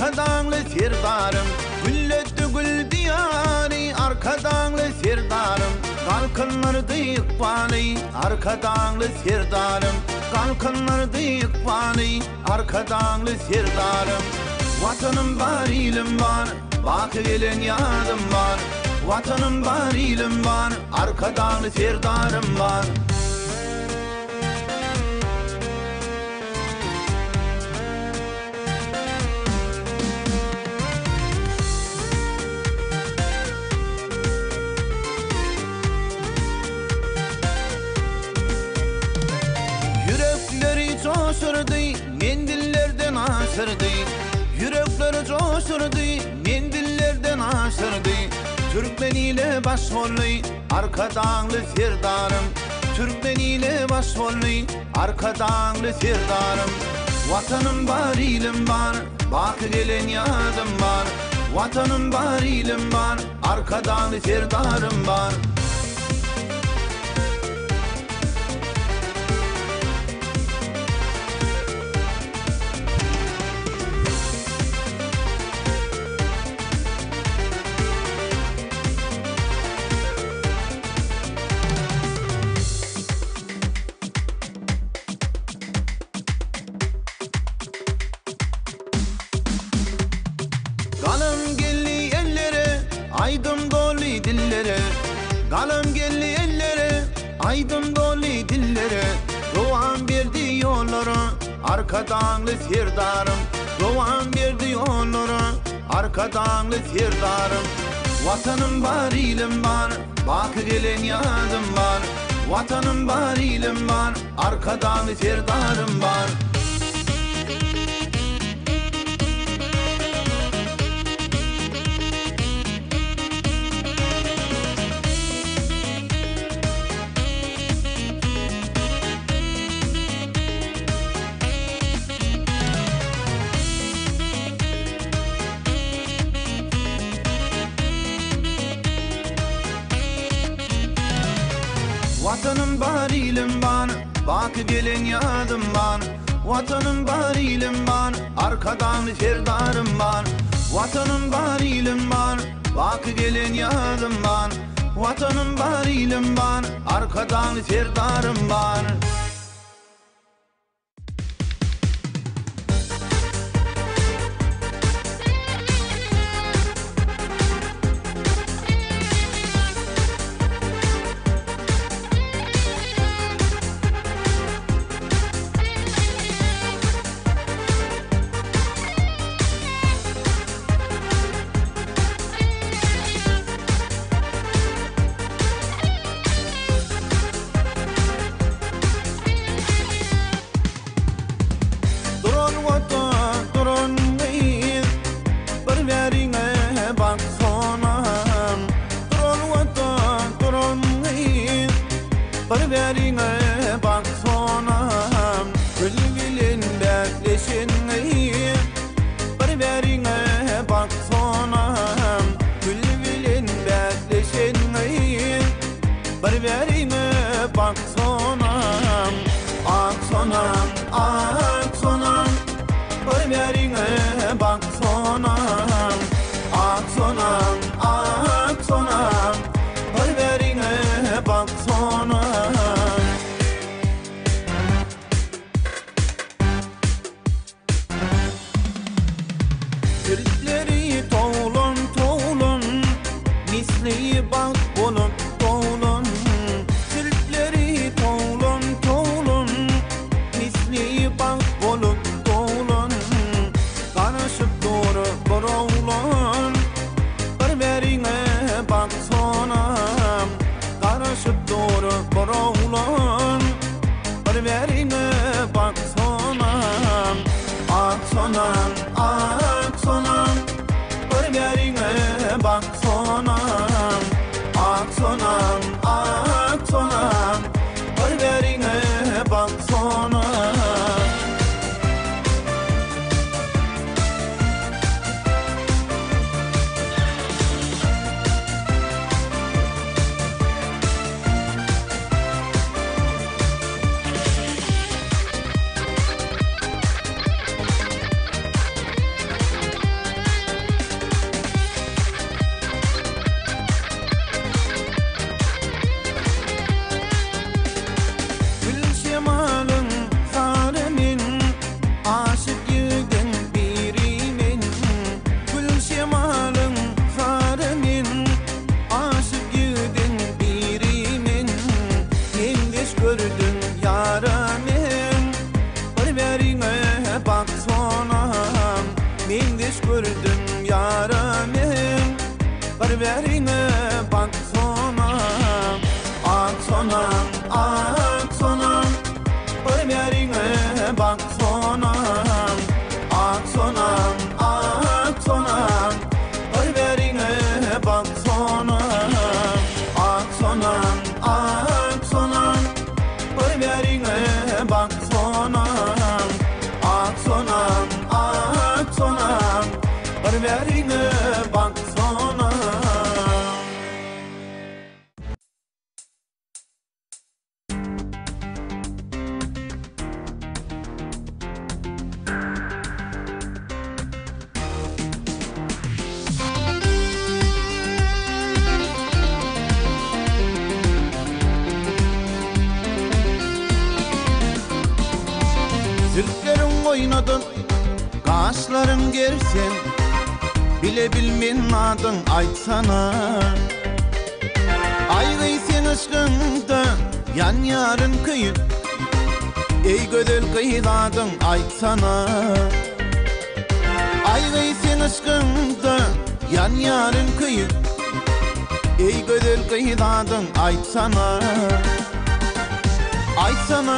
Arkadagly Serdarym. Gülletdi gül diýary, Arkadagly Serdarym. Galkyndyrdy ykbaly, Arkadagly Serdarym. Galkyndyrdy ykbaly, Arkadagly Serdarym. Watanym bar, ilim bar, baky gelen ýazym bar. Watanym bar, ilim bar, Arkadagly Serdarym bar. Ýürekleri joşurdy, menzillerden aşyrdy. Ýürekleri joşurdy, menzillerden aşyrdy. Türkmen ile baş boldy, Arkadagly Serdarym. Türkmen ile baş boldy, Arkadagly Serdarym. Watanym bar, ilim bar, baky gelen ýazym bar. Watanym bar, ilim bar, Arkadagly Serdarym bar. Galam geldi ellere, aýdym doly dillere. Galam geldi ellere, aýdym doly dillere. Dowam berdi ýollara, Arkadagly Serdarym. Dowam berdi ýollara, Arkadagly Serdarym. Watanym bar, ilim bar, baky gelen ýazym bar. Watanym bar, ilim bar, Arkadagly Serdarym bar. Watanym bar, ilim bar, baky gelen ýazym bar. Watanym bar, ilim bar, Arkadagly Serdarym bar. Watanym bar, ilim bar, baky gelen ýazym bar. Watanym bar, ilim bar, Arkadagly Serdarym bar. Duran watan, duran gyz, Bir bäriňe baksana. Duran watan, duran gyz, Bir bäriňe baksana. Gül bilen bäsleşen gyz, Bir bäriňe baksana. Gül bilen bäsleşen gyz, Bir bäriňe baksana. Ak sonam, ak sonam, Bir bäriňe baksana. Ak sonam, ak sonam, Bir bäriňe baksana. Kirpikleri towlan towlan, Misli bagt bolup dolan. Kirpikleri towlan towlan, Misli bagt bolup dolan. Garaşyp dur bir oglan, Bir bäriňe baksana. Garaşyp dur bir oglan, Bir bäriňe baksana. Ak sonam, ak sonam, Bir bäriňe baksana. Ak sonam, ak sonam, Bir bäriňe baksana. Bir bäriňe bak sonam, ak sonam, ak sonam. Bir bäriňe bak sonam, ak sonam, ak sonam. Bir bäriňe bak sonam, ak sonam, ak sonam. Bir bäriňe bak sonam, ak sonam, ak sonam. Bir bäriňe bak sonam. Zülpleriň oýnadyp, gaşlaryň gerseň, Bile bilmen adyň aýtsana. Aýgy seň yşkyňda ýanýaryn köýüp, Eý gözel gyz adyň aýtsana. Aýgy seň yşkyňda ýanýaryn köýüp, Eý gözel gyz adyň aýtsana. Aýtsana,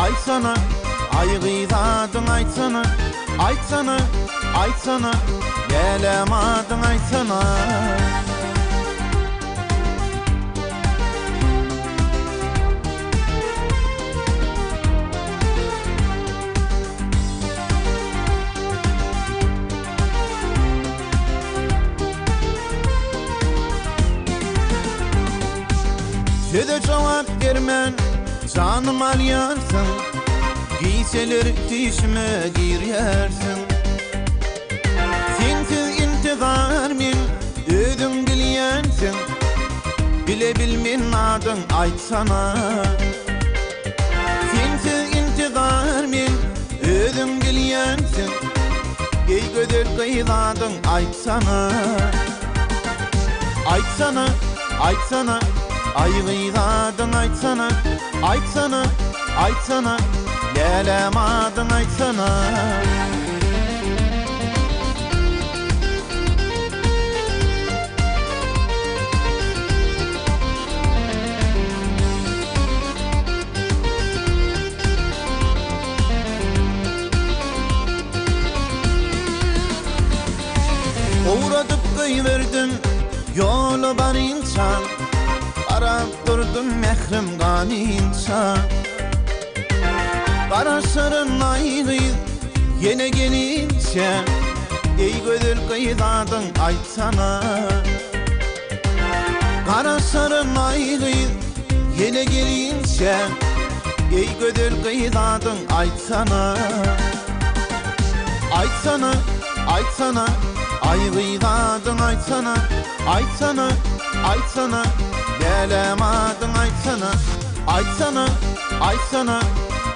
aýtsana, aý gyz adyň aýtsana, Aýtsana, aýtsana, läläm adyň aýtsana. Söze jogap bermän janym alýarsyň, Gijeler düýşüme girýärsiň. Sensiz intizar men, özüň bilýänsiň, Bile bilmen adyň aýtsana. Sensiz intizar men, özüň bilýänsiň, Eý gözel gyz adyň aýtsana. Aýtsana, aýtsana, aý gyz adyň aýtsana, Aýtsana, aýtsana, läläm adyň aýtsana. Owradyp goýberdim ýola barynça, Garap durdum mährim ganynça. Garaşaryn aý gyz ýene gelinçä, Eý gözel gyz adyň aýtsana. Garaşaryn aý gyz ýene gelinçä, Eý gözel gyz adyň aýtsana. Aýtsana, aýtsana, aý gyz adyň aýtsana, Aýtsana, aýtsana, läläm adyň aýtsana. Aýtsana, aýtsana,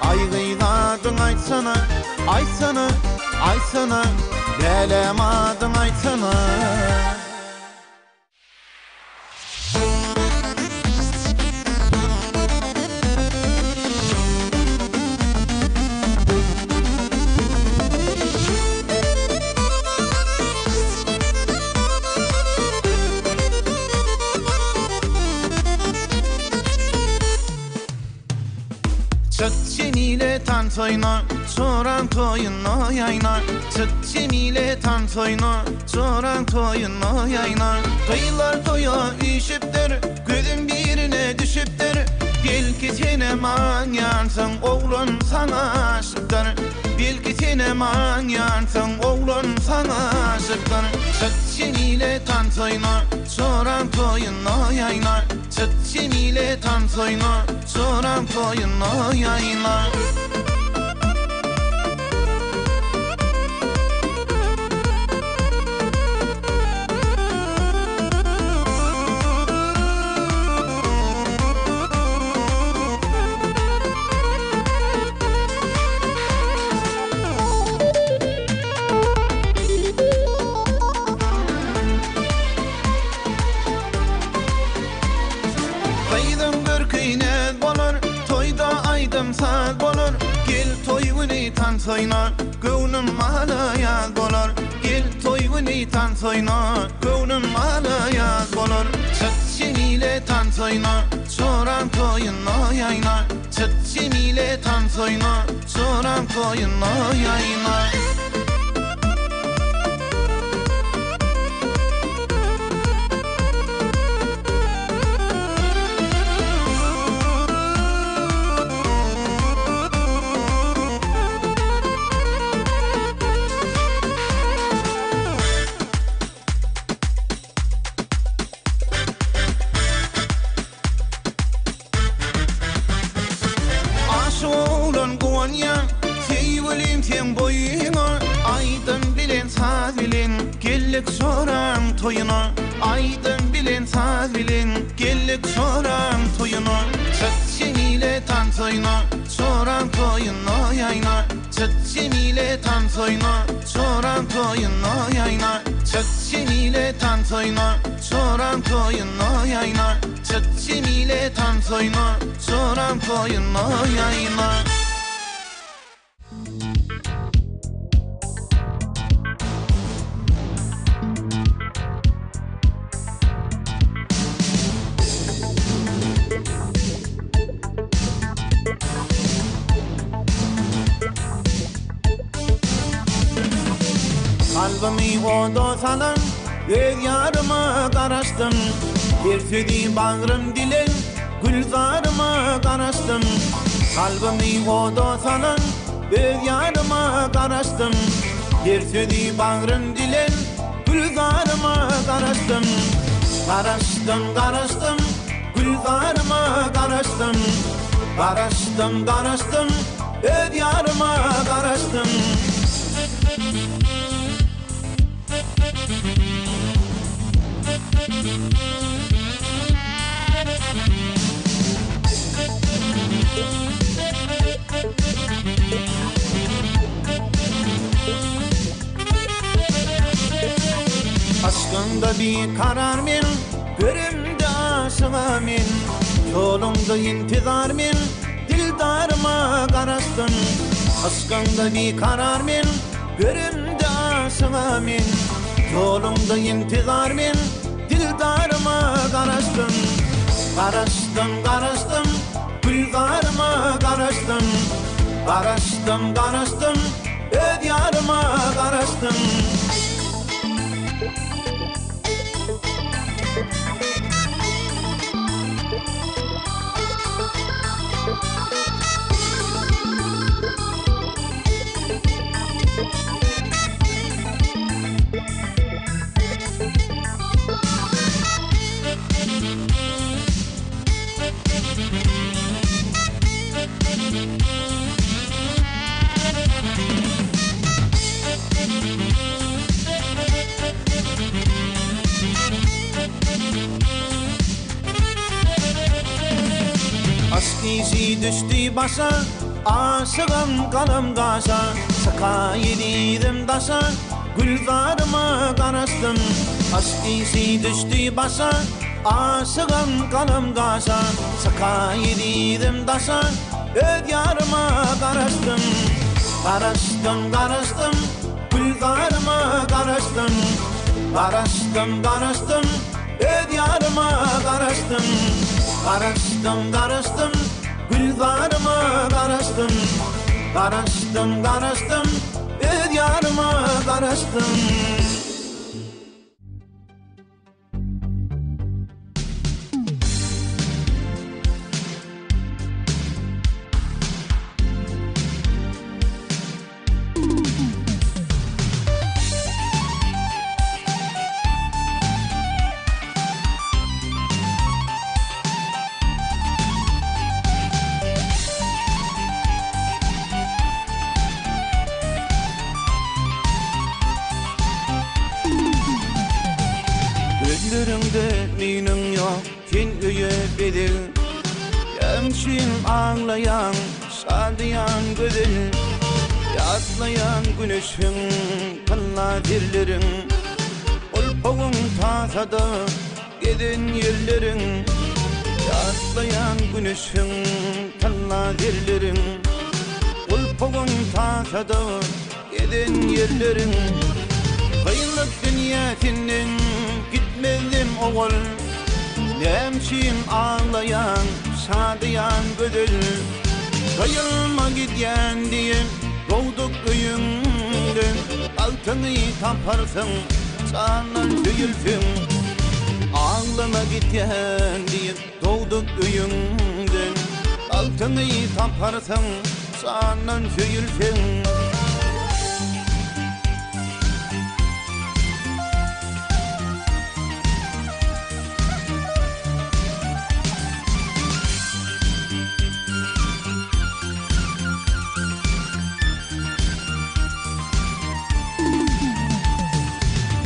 aý gyz adyň aýtsana, Aýtsana, aýtsana, läläm adyň aýtsana. Çyk Jemile tans oýna, Çoraň toýunda ýaýna. Çyk Jemile tans oýna, Çoraň toýunda ýaýna. Gyzlar toýa üýşüpdir, Gözüm birine düşüpdir. Belki senem aňýansyň, Oglan saňa aşykdyr. Belki senem aňýansyň, Oglan saňa aşykdyr. Çyk Jemile tans oýna, Çoraň toýunda ýaýna. Çyk Jemile tans oýna, Joram toýunda ýaýla. Gyzyň görki näz bolar, Toýda aýdym-saz bolar. Gel toý güni tans oýna, Göwnüm ala ýaz bolar. Gel toý güni tans oýna, Göwnüm ala ýaz. saz bolar. Çyk Jemile tans oýna, Çoraň toýunda ýaýna. Çyk Jemile tans oýna, Çoraň toýunda ýaýna. Aşyk oglan guwanýan, Söýgülim seň boýuňa, Aýdym bilen saz bilen, Geldik çoraň toýuna. Aýdym bilen saz bilen, Geldik çoraň toýuna. Çyk Jemile tans oýna, Çoraň toýunda ýaýna. Çyk Jemile tans oýna, Çoraň toýunda ýaýna. Çyk Jemile tans oýna, Çoraň toýunda ýaýna. Çyk Jemile tans oýna, Çoraň toýunda ýaýna. Kalbymy oda salan öz ýaryma garaşdym, Her sözi bagrym dilen gülzaryma garaşdym. Kalbymy oda salan öz ýaryma garaşdym, Her sözi bagrym dilen gülzaryma garaşdym. Garaşdym, garaşdym, gülzaryma garaşdym, Garaşdym, garaşdym, öz ýaryma garaşdym. Aşkyňda bikarar men, Göremde aşyga men, Ýoluňda intizar men, Dildaryma garaşdym. Yşkyňda bikarar men, Göremde aşyga men, Ýoluňda intizar men, Dildaryma garaşdym. Garaşdym, garaşdym, Gülzaryma garaşdym. Garaşdym, garaşdym, Öz ýaryma garaşdym. Aşk işi düşdi başa, Aşygam galam gaşa, Çykaýyn yzym daşa, Gülzaryma garaşdym. Aşk işi düşdi başa, Aşygam galam gaşa, Çykaýyn yzym daşa, Öz ýaryma garaşdym. Garaşdym, garaşdym, Gülzaryma garaşdym. Garaşdym, garaşdym, Öz ýaryma garaşdym. Garaşdym, garaşdym, Gülzaryma garaşdym. Garaşdym, garaşdym, Öz ýaryma garaşdym. Gözleriňde müýnüň ýok, sen öýe bezeg. Näme üçin aglaýaň, şadyýan gözel? Ýatlaýan güneşiň, tylla zerleriň, Gulpagyň tasada gezen ýerleriň. Ýatlaýan güneşiň, tylla zerleriň, Gulpagyň tasada Gezen ýerleriň Gyýylyp dünýä senden gitmezdim ogul. üçin aglaýaň, şadyýan gözel? Gyýylma gidýän diýip, dogduk öýüňden Bagtyňy taparsyň, jandan söýülseň. Aglama gidýän diýip, dogduk öýüňden Bagtyňy taparsyň, jandan söýülseň.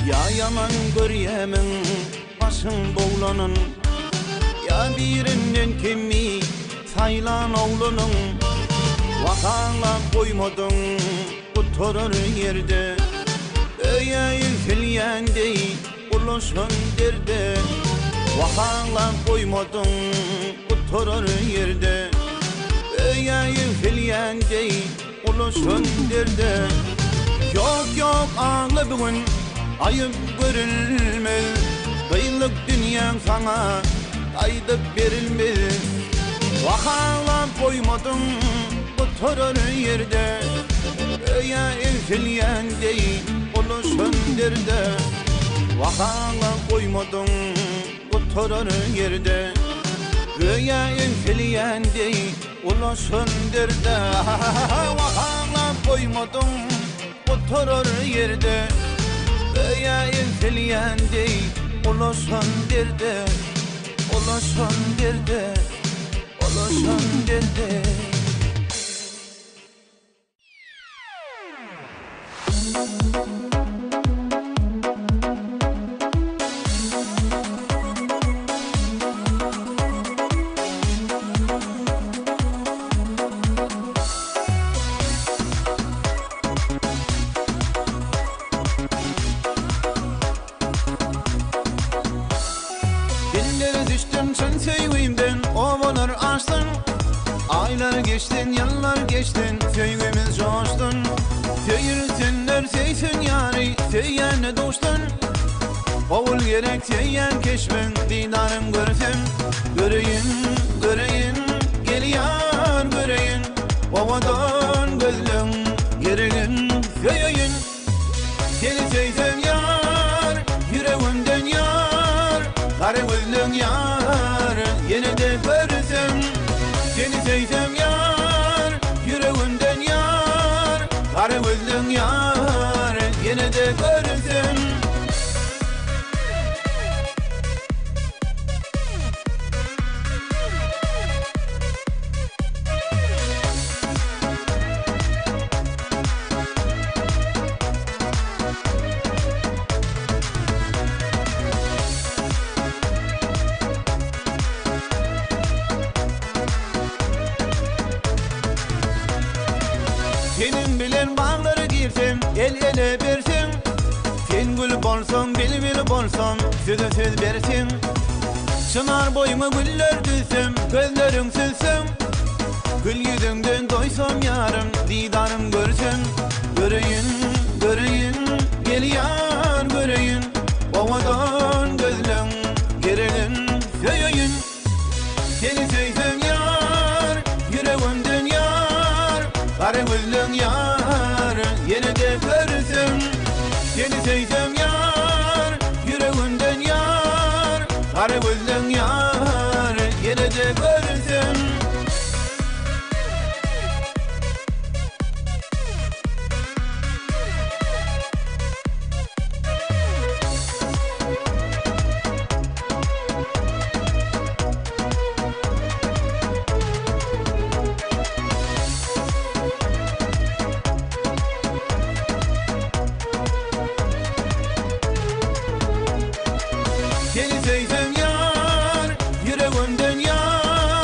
Ýa ýaman görýämiň başyň bowlanyn, Ýa birinden kemmi saýlan oglanyň, Wah aňlap goýmadyň gutarar ýerde, Öýe ýükselýän deý ulaşan derde, Wah aňlap goýmadyň gutarar ýerde, Öýe ýükselýän deý ulaşan derde. Ýok, ýok agla bu gün aýyp görülmez, Gyzlyk dünýäň saňa gaýdyp berilmez. Wah aglap goýmadyň gutarar ýerde, Öýe egsilýän deý ulaşan derde. Wah aglap goýmadyň gutarar ýerde, Öýe egsilýän deý ulaşan derde. Wah aglap goýmadyň gutarar ýerde, Öýe egsilýän deý ulaşan derde. Ulaşan derde, ulaşan derde. Dillere düşdüm çyn söýgimden, obalar aşsyn. Aýlar geçsin, ýyllar geçsin, söýgimiz joşsun. Söýülsinler, söýsün ýary, söýýäne duşsun. Ogul gerek söýýän keşbiň, didaryň görsem. Göreýin, göreýin, gel ýar göreýin. Owadan gözleň geregin söýeýin. Seni söýsem ýar, ýüregimden ýar, Gara gözleň ýar, ýene-de görsem. Seni söýsem ýar, ýüregimden ýar, Gara gözleň ýar, ýene-de görsem. Seniň bilen baglara girsem, el-ele berseň, Sen gül bolsaň, bilbil bolsam, söze söz berseň. Çynar boýuňa güller düzsem, gözleriň süzsem, Gül ýüzüňden doýsam ýarym, didaryň görsem. Göreýin, göreýin, gel ýar göreýin, Owadan gözleň geregin söýeýin. Seni söýsem ýar, ýüregimden ýar, Gara gözleň ýar, ýene-de görsem. Seni söýsem ýar, ýüregimden ýar, Gara gözleň ýar, ýene-de görsem. Seni söýsem ýar, ýüregimden ýar.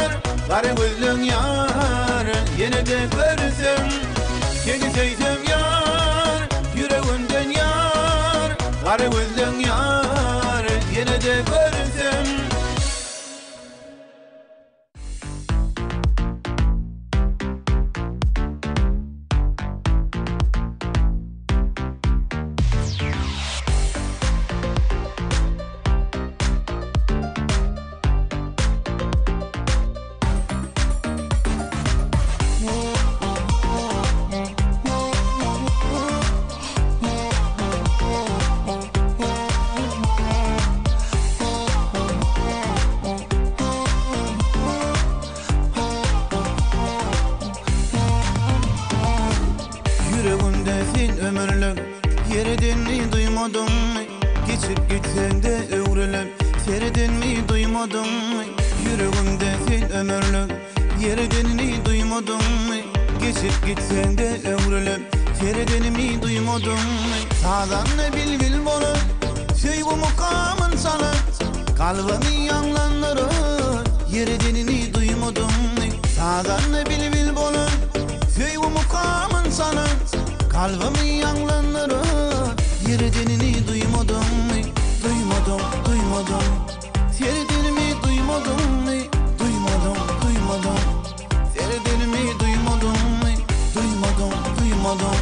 duýmadyňmy? Geçip gitseňde öwrülip seredenmi duýmadyňmy? Ýüregimde sen ömürlik ýer edenini duýmadyňmy? Geçip gitseňde öwrülip seredenimi duýmadyňmy? Sazanda bilbil bolup söýgi mukamyn çalyp kalbymy ýaňlandyryp ýer edenini duýmadyňmy? Sazanda bilbil bolup söýgi mukamyn çalyp kalbymy ýaňlandyryp ýer edenini duýmadyňmy? Duýmadyň, duýmadyň. Seredenimi duýmadyňmy? Duýmadyň, duýmadyň. Seredenimi duýmadyňmy? Duýmadyň, duýmadyň.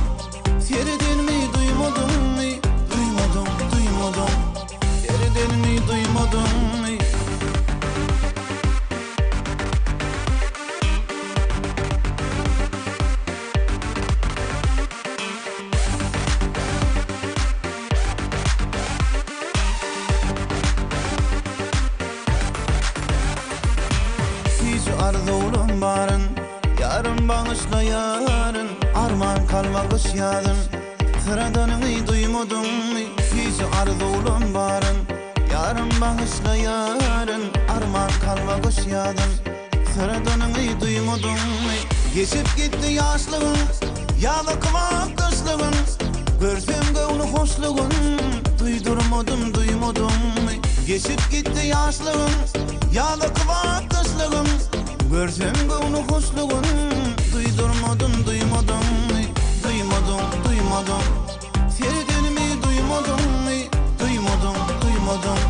Seredenimi duýmadyňmy? Duýmadyň, duýmadyň. Seredenimi duýmadyňmy? Süýji arzuwlam baryn, Ýarym bagyşla ýaryn, Arman kalba gyş ýazyn, Syradanyňy duýmadyňmy? Süýji arzuwlam baryn, Ýarym bagyşla ýaryn, Arman kalba gyş ýazyn, Syradanyňy duýmadyňmy? Geçip gitdi ýaşlygym, Ýaza kybap gyşlygym, Görsem göwni hoşlugyn, Duýdurmadym, duýmadyňmy? Geçip gitdi ýaşlygym, Ýaza kybap gyşlygym, Görsem göwni hoşlugyn, Duýdurmadym, duýmadyňmy? Duýmadyň, duýmadyň. Seredenimi duýmadyňmy? Duýmadyň, duýmadyň.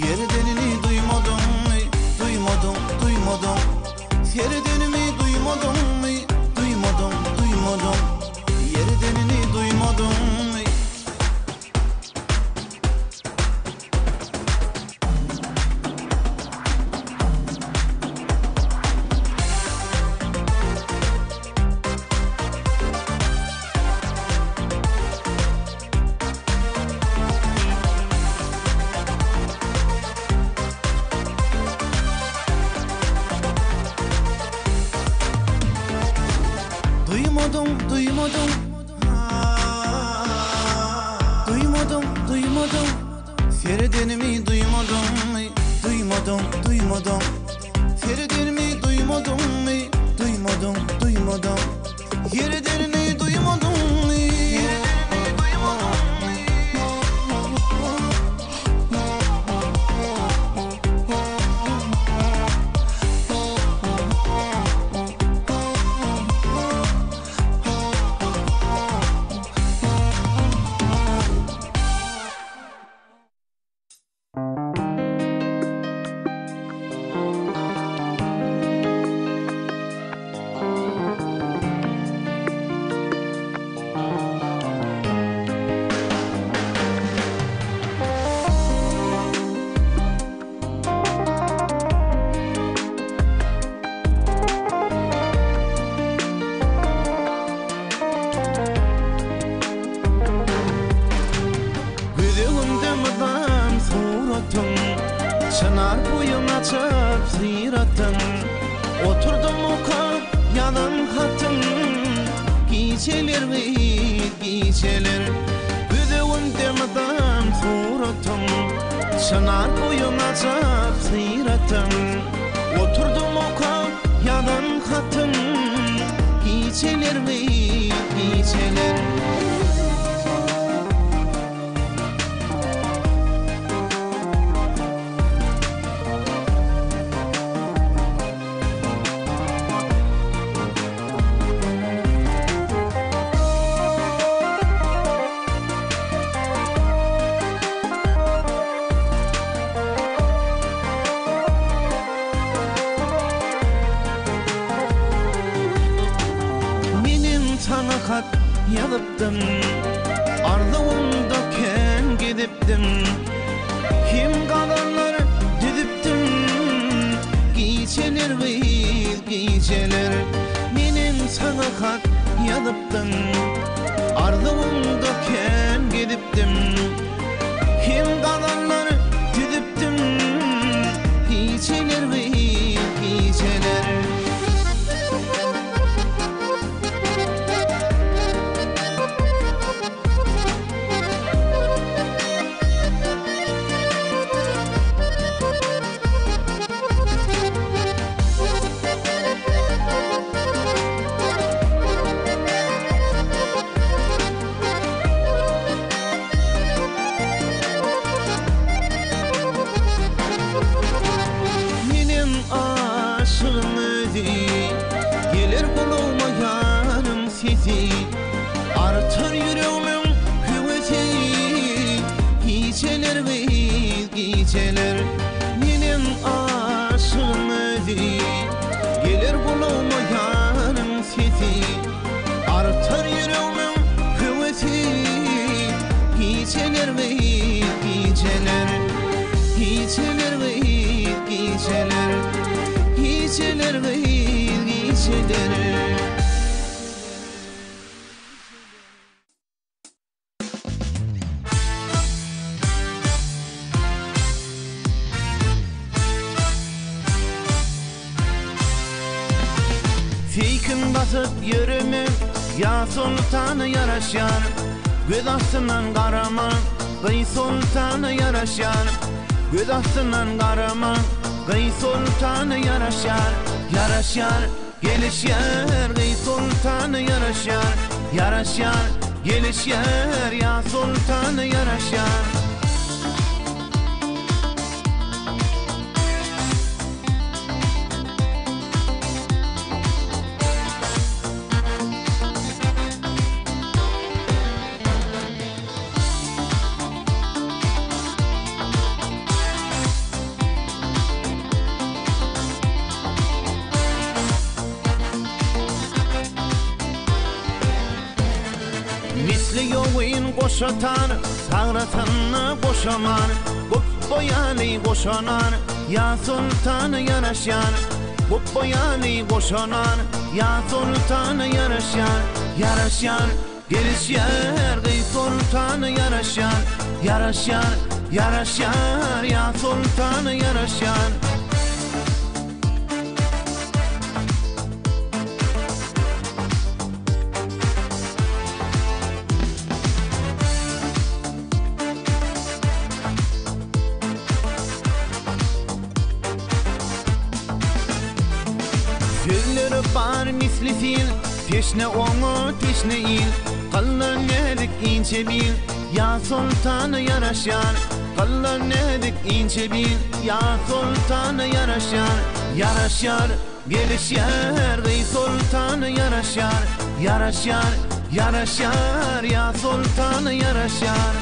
Ýeredenini duýmadyňmy? Duýmadyň, duýmadyň. Seredenimi duýmadyňmy? Duýmadyň, duýmadyň. Ýeredenini duýmadyňmy? Duýmadyň, duýmadyň, Duýmadyň, duýmadyň, Seredenimi duýmadyňmy? Duýmadyň, duýmadyň, Seredenimi duýmadyňmy? Duýmadyň, duýmadyň, Ýeredenini duýmadyňmy? Göz öňümde mydam suratyň, Çynar boýuň açyp syratyň. Oturdym okap ýazan hatyň, Gijeler gyz, gijeler. Göz öňümde mydam suratyň, Çynar boýuň açyp syratyň. Oturdym okap ýazan hatyň, Gijeler gyz, gijeler. Menem saňa hat ýazypdym, Arzuwymda kän gezipdim. Hem gazallar düzüpdim, Gijeler gyz, gijeler. Menem saňa hat ýazypdym, Arzuwymda kän gezipdim. Hem gazallar düzüpdim, Gijeler gyz, gijeler. gijeler Neneň aşygyň özi Geler gulagyma ýaryň sesi Artar ýüregmiň höwesi Gijeler gyz gijeler Gijeler gyz gijeler Gijeler gyz gijeler. Seýkin basyp ýöreme, ýa soltana ýaraşýar. Göz astyndan garama, gyz soltana ýaraşýar. Göz astyndan garama, gyz soltana ýaraşýar. Ýaraşýar, gelişýär, gyz soltana ýaraşýar. Ýaraşýar, gelişýär, ýa soltana ýaraşýar. Misli ýowyn goşatan, sagrasynda goşaman, Gupba ýaly goşanan, ýa soltana ýaraşýan. Gupba ýaly goşanan, ýa soltana ýaraşýan. Ýaraşýan, gelişýär, gyz soltana ýaraşýan. Ýaraşýan, ýaraşýar, ýa soltana ýaraşýan. Sözleri bar misli sil, Teşne oňa teşne il, Galla näzik inçe bil, Ýa soltana ýaraşýar. Galla näzik inçe bil, Ýa soltana ýaraşýar. Ýaraşýar, gelişýär, Gyz soltana ýaraşýar. Ýaraşýar, ýaraşýar, Ýa soltana ýaraşýar.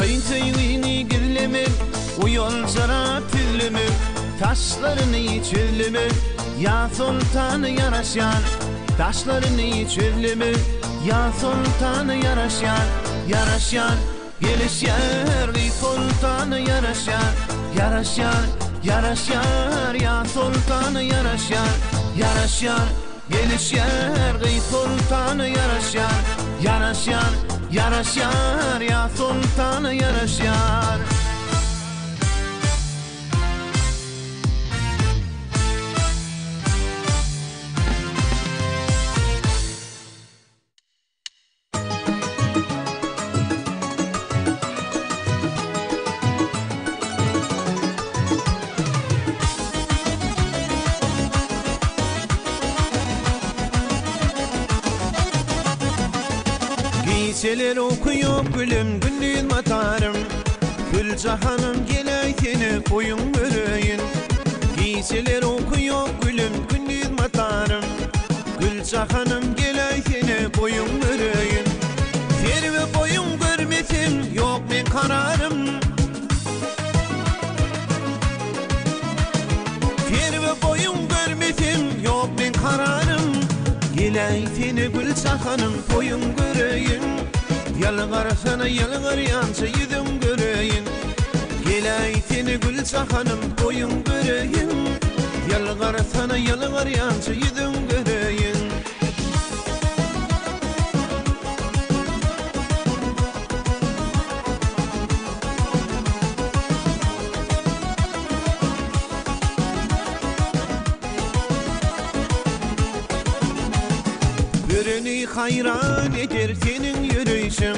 Kyn söýgini gizlemek, uýaljarak tüzlemek, Saçlaryny çözlemek, ýa soltana ýaraşýar. Saçlaryny çözlemek, ýa soltana ýaraşýar. Ýaraşýar, gelişýär, gyz soltana ýaraşýar. Ýaraşýar, ýaraşýar, ýa soltana ýaraşýar. Ýaraşýar, Gelişýär gyz soltana ýaraşýar, Ýaraşýar, ýaraşýar, ýa soltana ýaraşýar. Gijeler uky ýok gülüm gündiz matarym Gül jahanym geläý seni boýuň göreýin Gijeler uky ýok gülüm gündiz matarym Gül jahanym geläý seni boýuň göreýin Serwi boýuň görmesem ýok meň kararym Serwi boýuň görmesem ýok meň kararym Geläý seni gül jahanym boýuň göreýin Ýalgarsana ýalgarýança ýüzüň göreýin Geläý seni gül jahanym boýuň göreýin Ýalgarsana ýalgarýança ýüzüň göreýin. Göreni haýran eder seniň ýöreýşiň,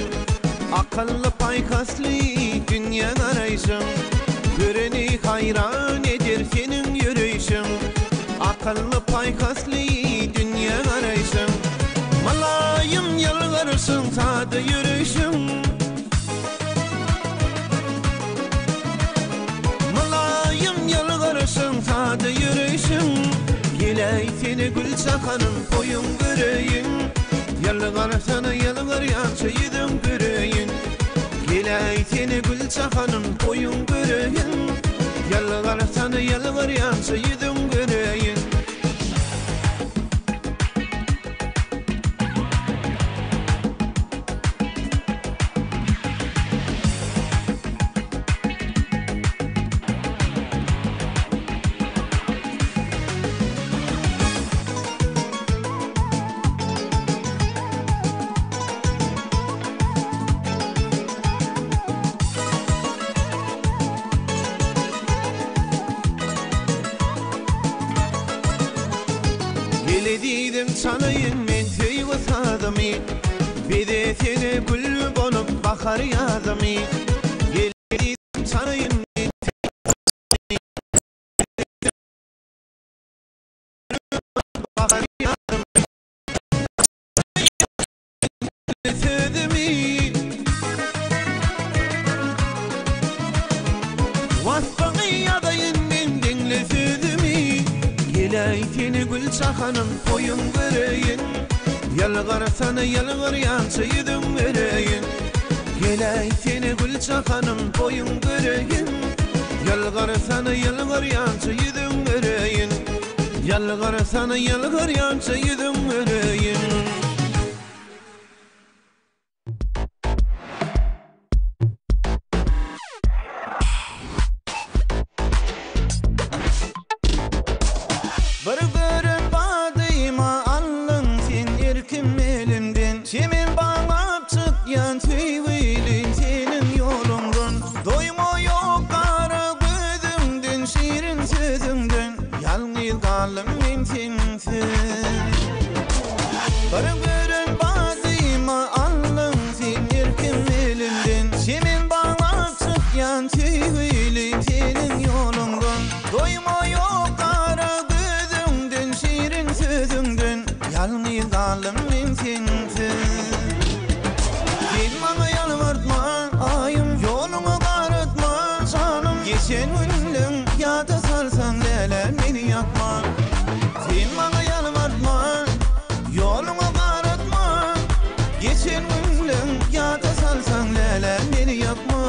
Akylly paýhasly dünýä garaýşyň. Göreni haýran eder seniň ýöreýşiň. Akylly paýhasly dünýä garaýşyň Mylaýym ýylgyryşyň sada ýöreýşiň Mylaýym ýylgyryşyň sada ýöreýşiň Geläý seni gül çakanym boýuň göreýin Ýylgyrsana ýylgyrýança ýüzüň göreýin Geläý seni gül çakanym boýuň göreýin Ýylgyrsana ýylgyrýança ýüzüň göreýin. Gel ezizim çalaýyn men söýgi sazymy, Bezesene gül bolup bahar ýazymy. Gel ezizim çalaýyn men söýgi sazymy, Bezesene gül bolup bahar ýazymy. Sözümi Waspyňy ýazaýyn men diňle sözümi Geläý seni gül çahanym toýuň göreýin Ýylgyrsana ýylgyrýança ýüzüň göreýin Geläý seni gül çahanym toýuň göreýin Ýylgyrsana ýylgyrýança ýüzüň göreýin Ýylgyrsana ýylgyrýança ýüzüň göreýin. Bir gören badyma aldyň sen erkim elimden Çemen baglap çykýan söýgüli seniň ýoluňdan Doýma ýok gara gözüňden şirin sözüňden Ýalňyz galdym men sensiz. Bir gören badyma aldyň sen erkim elimden Çemen baglap çykýan söýgüli seniň ýoluňdan Doýma ýok gara gözüňden şirin sözüňden Ýalňyz galdym men sensiz. Sen maňa ýalbartma aýym Ýoluňa garatma janym Geçen günleň ýada salsaň läle meni ýakma. Sen maňa ýalbartma Ýoluňa garatma Geçen günleň ýada salsaň läle meni ýakma.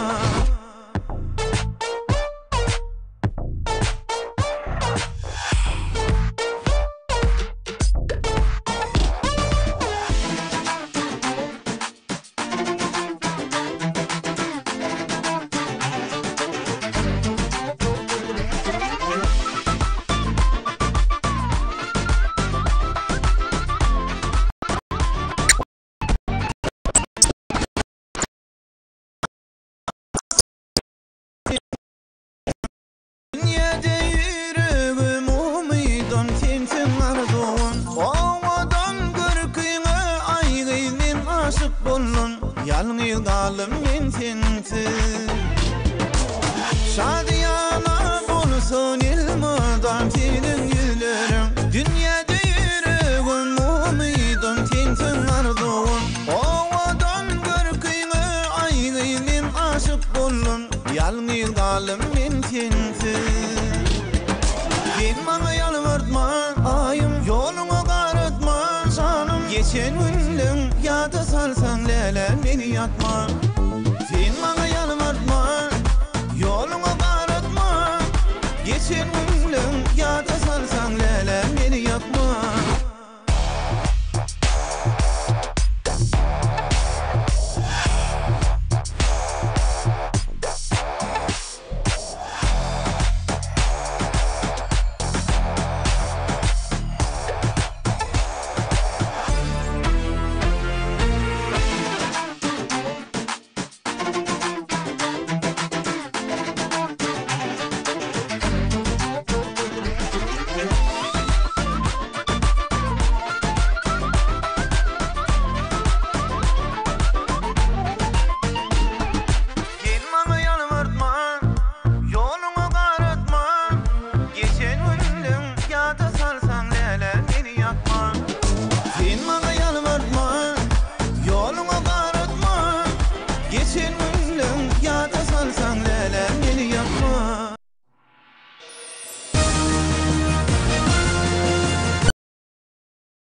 Dünýäde ýüregim umydym sensiň arzuwym Owadan görküňe aý gyz men aşyk boldum Ýalňyz galdym men sensiz Şadyýana bolsun elmydam seniň ýüzleriň Dünýäde ýüregim umydym sensiň arzuwym Owadan görküňe aý gyz men aşyk boldum Ýalňyz galdym men sensiz. Sen maňa ýalbartma aýym Ýoluňa garatma janym Geçen günleň ýada salsaň läle meni ýakma.